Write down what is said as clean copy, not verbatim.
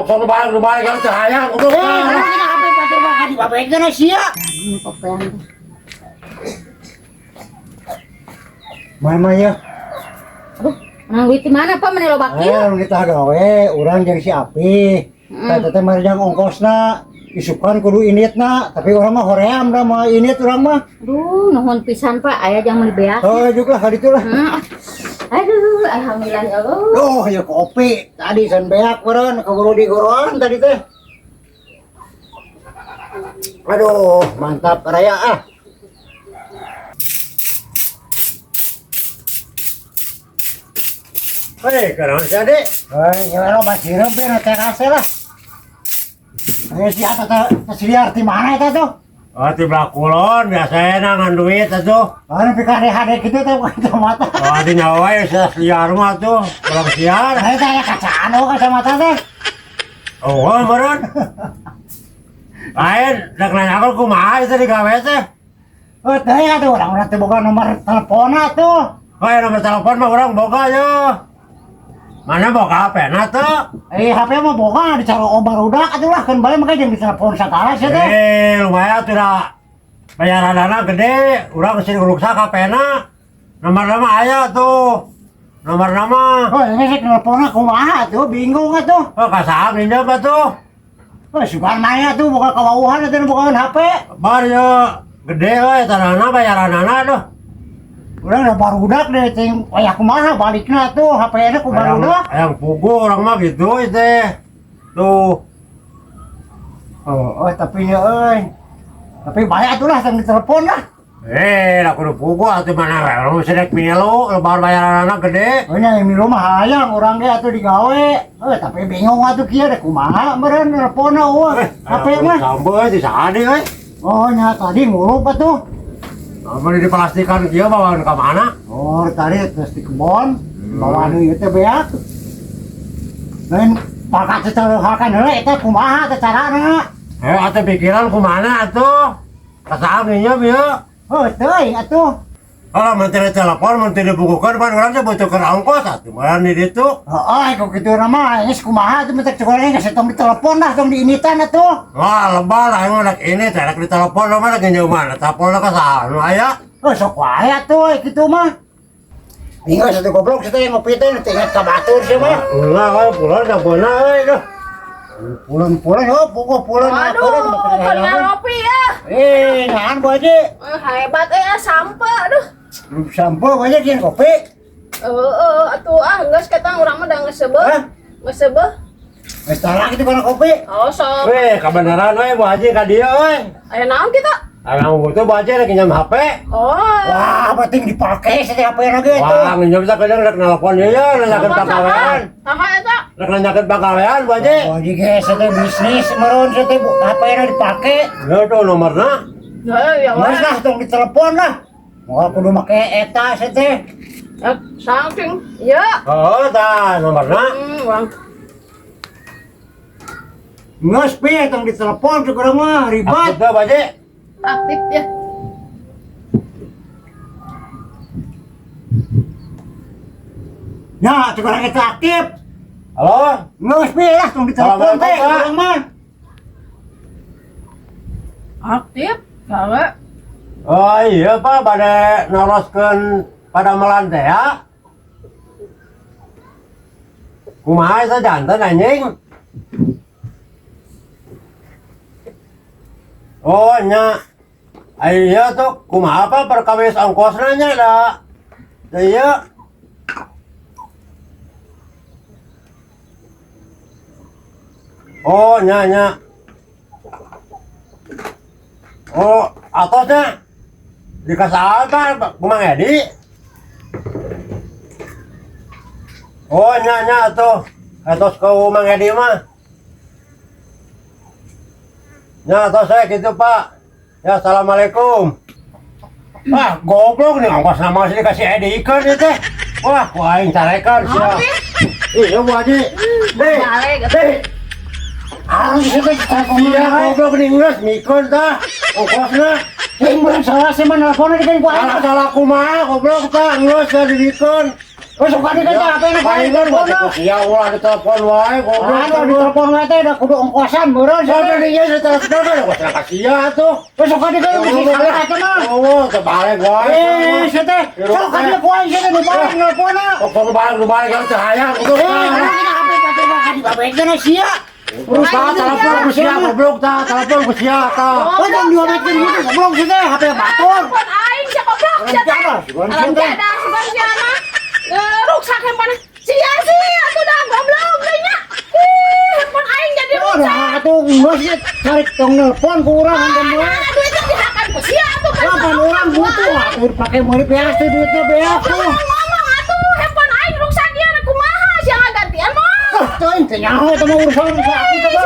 Kalau balik lu balik kalau hayang goblok. Eh, kita HP batur mah dibabekeun sia. Ini kopean teh. Mama ya. Aduh, menang duit di mana Pak? Mana loba kieu? Eh, kita gawe urang jeung si Api. Tah teh mah jang ongkosna isukan kudu initna, tapi urang mah hoream da mah init urang mah. Aduh, nuhun pisan Pak, aya jang meuli beas. Oh, juga lah kaditu lah. Aduh, alhamdulillah ya Allah. Duh, ya kopi. Tadi san beak meureun keburu digoroan tadi teh. Aduh, mantap raya ah. Hei, kenapa sih adik? Eh, ya lo basireum pe na terase lah. Eh, si ata teh liar di mana eta tuh? Oh, di Blakulon biasanya nangan duit atuh. Anu pikir hade kitu teh kacamata. Oh, di nyawa ya liar mah tuh, pulang siar. Eh, teh aya kacaan oh kacamata teh. Oh, meureun. Lain, rek nanya aku kumaha itu digawe teh. Oh, teh atuh urang teh boga nomor teleponna tuh. Oh, ya nomor telepon mah urang boga yo. Mana boga HP na tuh? Eh, HP mah boga dicaro barudak atuh lah kan balik makanya jeung ditelepon sagala sia teh. Eh, lumayan tuh dah. Bayaran dana gede, urang sini ruksak HP na. Nomor nama aya tuh. Nomor nama. Oh, ini sih nelponnya kumaha tuh, bingung atuh. Oh, kasaan ninja apa tuh? Oh, sugan maya tuh buka kawauhan atuh bukan HP. Bar yo gede we tanahna bayaranana tuh. Urang udah barudak deh, ting aya kumaha balikna tuh HP-na ku barudak. Ayang pugu orang mah gitu teh. Tuh. Oh, oh tapi ya euy. Tapi bae atuh lah tong ditelepon lah. Eh, lah kudu pugu atuh mana we urang mesti rek milu lebar bayaranana gede. Oh nya milu mah hayang urang ge atuh digawe. Eh, tapi bingung atuh kieu deh kumaha meureun nelponna eueuh. HP mah. Sambo euy di sadi euy. Oh, nya tadi ngulup atuh. Apa dipastikan kieu bawa ka mana? Oh, tadi terus di kebon, bawa nu ieu teh beak. Lain pakat secara hakan heula eta kumaha teh carana? Eh, atuh pikiran kumaha atuh? Kasaan ninja bieu. Oh, teuing atuh. Kalau menteri telepon, menteri dibukukan, pan orang teh butuh keur ongkos atuh. Malah di ditu. Heeh, kok kitu mah geus kumaha atuh minta ceuk geus tong ditelepon lah, tong diinitan atuh. Wah, lebar aing mah rek ini teh rek ditelepon mah rek nginjeum mana? Telepon ka saha nu aya? Oh, sok wae atuh kitu mah. Ingat satu goblok satu yang ngopi teh teu ingat ka batur sia mah. Ulah we pulang sampuna euy duh. Pulang-pulang oh pokok pulang. Aduh, keur ngopi ya. Eh, nahan Bu Haji. Hebat sampe aduh. Sampo Bu Haji jeung kopi. Heeh, atuh ah geus ketang urang mah da geus seubeuh. Hah? Geus seubeuh. Geus talak kitu kana kopi. Oh, sok. Weh, kabeneran we Bu Haji ka dieu euy. Aya naon kitu? Aing butuh Bu Haji rek nginjem HP. Oh. Wah, penting dipake setiap HP lagi itu. Wah, nginjem teh kadang rek nelpon ieu ya, nanyakeun pagawean. Saha eta? Rek nanyakeun pagawean Bu Haji. Oh, jadi ge bisnis meureun teh HP na dipake. Ya tuh nomorna. Heuh, ya Geus lah tong ditelepon lah. Moal kudu make eta teh. Saking. Ya. Oh, tah nomorna. Urang. Geus pi tong ditelepon cuk urang mah ribet. Aktif teh Bu Haji. Aktif ya. Ya, cuk urang eta aktif. Halo? Geus pi lah tong ditelepon teh urang mah. Aktif? Gawe. Oh iya Pak, bade neroskeun pada melan teh ya. Kumaha eta janten anjing? Oh nya. Iya tuh, kumaha Pak perkawis ongkosna nya da. Iya. Oh nya nya. Oh, atosnya dikasih apa, Mang Edi? Oh, nya nya tuh, atos ke Mang Edi mah. Nya atos saya gitu Pak. Ya, assalamualaikum. Wah, goblok nih ongkos nama sih dikasih Edi ikan itu teh. Wah, ku aing carekan sia. Iya Bu Haji. Deh. Deh. Harus itu telepon Iya goblok nih geus mikeun tah ongkosna. Yang bukan salah sih mah nelponnya dikeun ku aing. Salah salah kumaha goblok tah geus da dibikeun. Oh, sok ka dieu teh HP na. Palingan mah teh ku sia ulah ditelepon wae goblok. Aduh, ditelepon wae teh da kudu ongkosan meureun sia Sampai teh. dia ditelepon kan kok ka sia tuh. Oh, sok ka dieu bisi salah eta mah. Oh, terbalik wae. Eh, sia teh. Sok ka dieu ku aing sia teh nu balik nelponna. Kok nu balik nu balik kan teu hayang kudu. Eh, kenapa HP teh bakal dibabekeun sia? Tah telepon ku sia goblok tah, telepon ku sia tah. Oh, jangan diomekeun gitu goblok sia teh HP batur. Handphone aing sia goblok sia teh. Alam Alam jadah. jadah sugan sia mah. Eh, ruksak handphone. Sia sih atuh dah goblok deui nya. Ih, handphone aing jadi Oh, rusak. dah atuh geus sia cari tong nelpon ku urang handphone we. Ah, duitnya dihakan ku sia atuh kan. Kapan urang butuh atuh pake meuli beas teh duitnya beas tuh. Ngomong atuh handphone aing ruksak ieu kumaha sia ngagantian mah. Ah, teuing teh nyaho eta mah urusan ku aku teh.